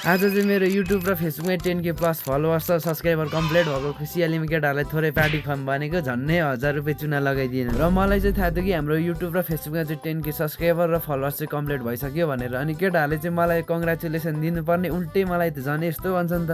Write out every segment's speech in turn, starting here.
आज चाहिँ मेरो युट्युब र फेसबुकमै 10K प्लस फलोवर्स र सब्सक्राइबर कम्प्लिट भएको खुसियालीमा केटाहरूलाई थोरै पार्टी खुवाऊँ भनेको झन्नै 1000 रुपियाँ चुना लगाइदिएन र मलाई चाहिँ थाहा थियो कि हाम्रो युट्युब र फेसबुकमा चाहिँ 10K सब्सक्राइबर र फलोवर्स चाहिँ कम्प्लिट भइसक्यो भनेर। अनि केटाहरूले चाहिँ मलाई कङ्ग्रेचुलेसन दिनुपर्ने, उल्टै मलाई त झन् यस्तो भन्छन् त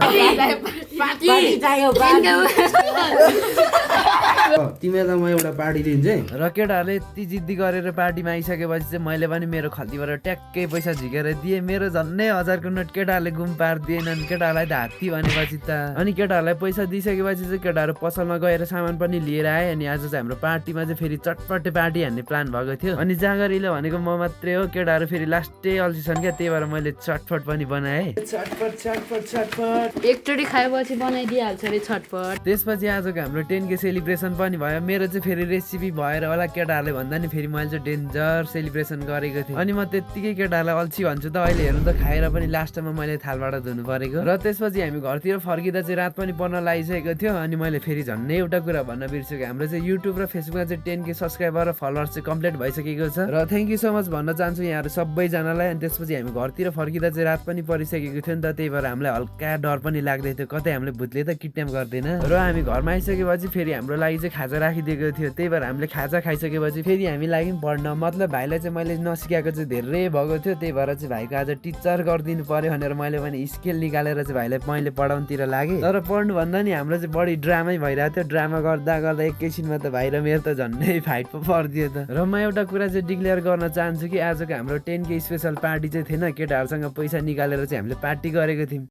तिमीलाई म एउटा पार्टी दिन्छु है। र केटाहरूले यति जिद्दी गरेर पार्टीमा आइसकेपछि चाहिँ मैले पनि मेरो खल्तीबाट ट्याक्कै पैसा झिकेर दिएँ। मेरो झन्नै 1000को नोट केटाहरूले गुम पारिदिएनन्। केटाहरूलाई त हात्ती भनेपछि त। अनि केटाहरूलाई पैसा दिइसकेपछि चाहिँ केटाहरू पसलमा गएर सामान पनि लिएर आए। अनि आज चाहिँ हाम्रो पार्टीमा चाहिँ फेरि चटपटे पार्टी हान्ने प्लान भएको थियो। अनि जाँगरीले भनेको म मात्रै हो, केटाहरू फेरि लास्टै अल्छी छन् क्या, त्यही भएर मैले चटपट पनि बनाएँ। चटपट चटपट चटपट एकचोटि खाएपछि बनाइदिइहाल्छ अरे छटपट। त्यसपछि आजको हाम्रो 10K सेलिब्रेसन पनि भयो। मेरो चाहिँ फेरि रेसिपी भएर होला, केटाहरूले भन्दा नि फेरि मैले चाहिँ डेन्जर सेलिब्रेसन गरेको थिएँ। अनि म त्यत्तिकै केटाहरूलाई अल्छी भन्छु त, अहिले हेर्नु त खाएर पनि लास्टमा मैले थालबाट धुनु परेको। र त्यसपछि हामी घरतिर फर्किँदा चाहिँ रात पनि पर्न लागिसकेको थियो। अनि मैले फेरि झन्नै एउटा कुरा भन्न बिर्सेको, हाम्रो चाहिँ युट्युब र फेसबुकमा चाहिँ 10K सब्सक्राइबर र फलोवर्स चाहिँ कम्प्लिट भइसकेको छ। र थ्याङ्क यू सो मच भन्न चाहन्छु यहाँहरू सबैजनालाई। अनि त्यसपछि हामी घरतिर फर्किँदा चाहिँ रात पनि परिसकेको थियो नि त, त्यही भएर हामीलाई हल्का डर पनि लाग्दै थियो, कतै हामीले भूतले त किडन्याप गर्दैन। र हामी घरमा आइसकेपछि फेरि हाम्रो लागि चाहिँ खाजा राखिदिएको थियो, त्यही भएर हामीले खाजा खाइसकेपछि फेरि हामी लाग्यौँ पढ्न। मतलब भाइलाई चाहिँ मैले नसिकाएको चाहिँ धेरै भएको थियो, त्यही भएर चाहिँ भाइको आज टिचर गरिदिनु पर्यो भनेर मैले पनि स्केल निकालेर चाहिँ भाइलाई मैले पढाउनुतिर लागेँ। तर पढ्नु भन्दा नि हाम्रो चाहिँ बढी ड्रामै भइरहेको थियो। ड्रामा गर्दा गर्दा एकैछिनमा त भाइ र मेरो त झन्डै फाइट पो परिदियो त। र म एउटा कुरा चाहिँ डिक्लेयर गर्न चाहन्छु कि आजको हाम्रो 10K स्पेसल पार्टी चाहिँ थिएन, केटाहरूसँग पैसा निकालेर चाहिँ हामीले पार्टी गरेको थियौँ।